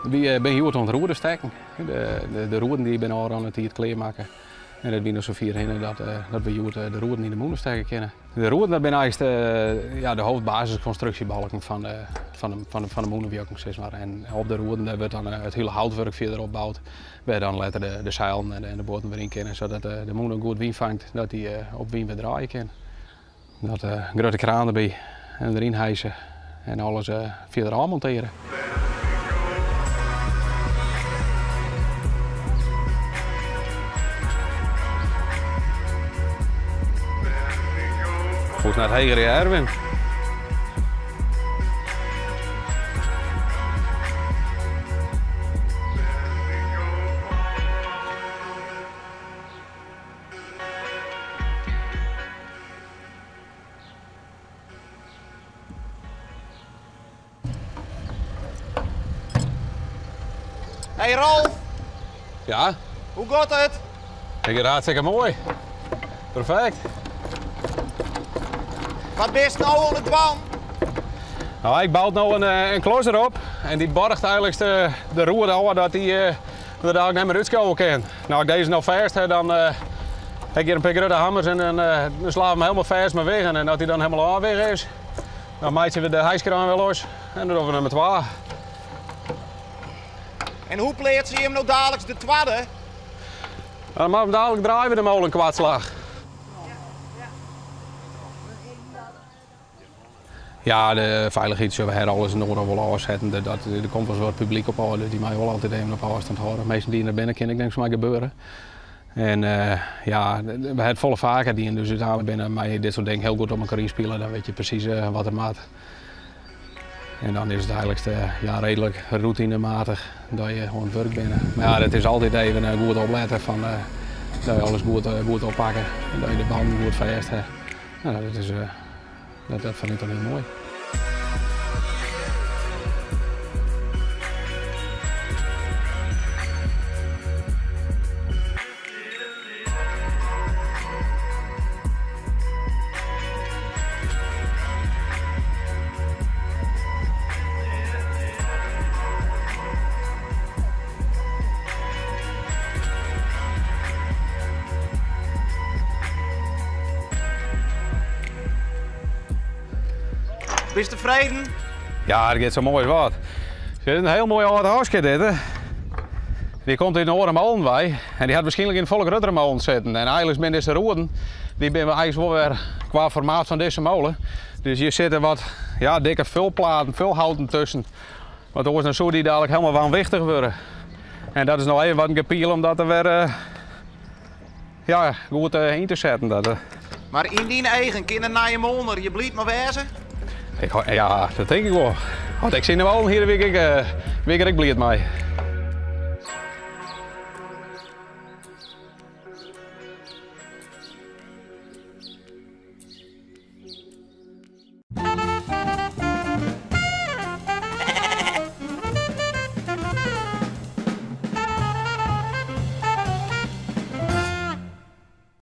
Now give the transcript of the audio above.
Wy binne hjoed oan it roeden stekken. De roeden dy binne ôfrûne tiid klearmakke. En it wie no safier hinne dat we hjoed de roeden yn de mûne stekke kinne. De roeden dat binne eins de, ja, de hoofdbasisconstructiebalken fan de, fan de, fan de, fan de mûnewjukken, sis mar. En op de roeden dêr wurdt dan it hiele houtwurk fierder opboud, wêr dan letter de, de seilen en de, en de boaten wer yn kinne, sadat de, de mûne goed wyn fangt, dat dy op wyn wer draaie kin. Dat grutte kraan derby en deryn hijse en alles fierder ôfmontearje. Hoe net heger Erwin? Hey Rolf. Ja? Hoe gaat het? Het gaat hartstikke mooi. Perfect. Wat bist no oan it dwaan? Nou, ik bou no in, eh, in klosser op en dy borgt eigenlik de, de roede ôf dat dy uh, der dalik net mear útskowe kin. No, as ik dizze no fêst ha, dan uh, ha ik hjir in pear grutte hammers en dan, uh, dan slaan we him hielendal fêst mei wiggen. En as hy dan hielendal ôfwigge is, dan meitsje we de hijskraan wer los en dan dogge we nummer 2. En hoe pleatse je him no daliks de twadde? Dan moatte we dalik draaie we de molen kwartslach. Ja, de feilichheid sille we her alles en oeral wol ôfsetten. Dat, dat, der komt wolris wat publyk op ôf, dus dy meie wol altyd even op ôfstân hâlde. Minsken dy't nei binnen kinne ek niks mei gebeure. En uh, ja, we ha it folle faker dien, dus úteinlik binne mei dit soart dingen hiel goed op elkoar ynspile. Dan wit je presys uh, wat der moat. En dan is it eigenlik uh, ja, reedlik routinematich dat je oan it wurk binne. Mar ja, it is altyd even goed oplette fan dat je alles goed, goed oppakke en dat je de bannen goed fêst ha. Nou, dat is Dat, dat fyn ik dan hiel moai. Bist tefreden? Ja, dat giet sa moai as wat. Dit is in hiel moai âld houske dit. Hè? Dy komt út in oare molen wei en dy hat wierskynlik yn in folle gruttere molen sitten. En eigenlik binne dizze roeden, dy binne eigenlik wol wer kwa formaat fan dizze molen. Dus hjir sitte wat ja, dikke fulplaten, fulhouten tusken. Want oars dan soe dy dalik hielendal wanwichtich wurde. En dat is no even wat in gepiel om dat der wer uh, ja, goed uh, yn te setten. Dat, uh. Mar yn dyn eagen kin in nije moolner hjir bliid mei wêze? Ik, ja, dat tink ik wol. Want ik syn de molen hjir, wie ik, wie ik der ek bliid mei.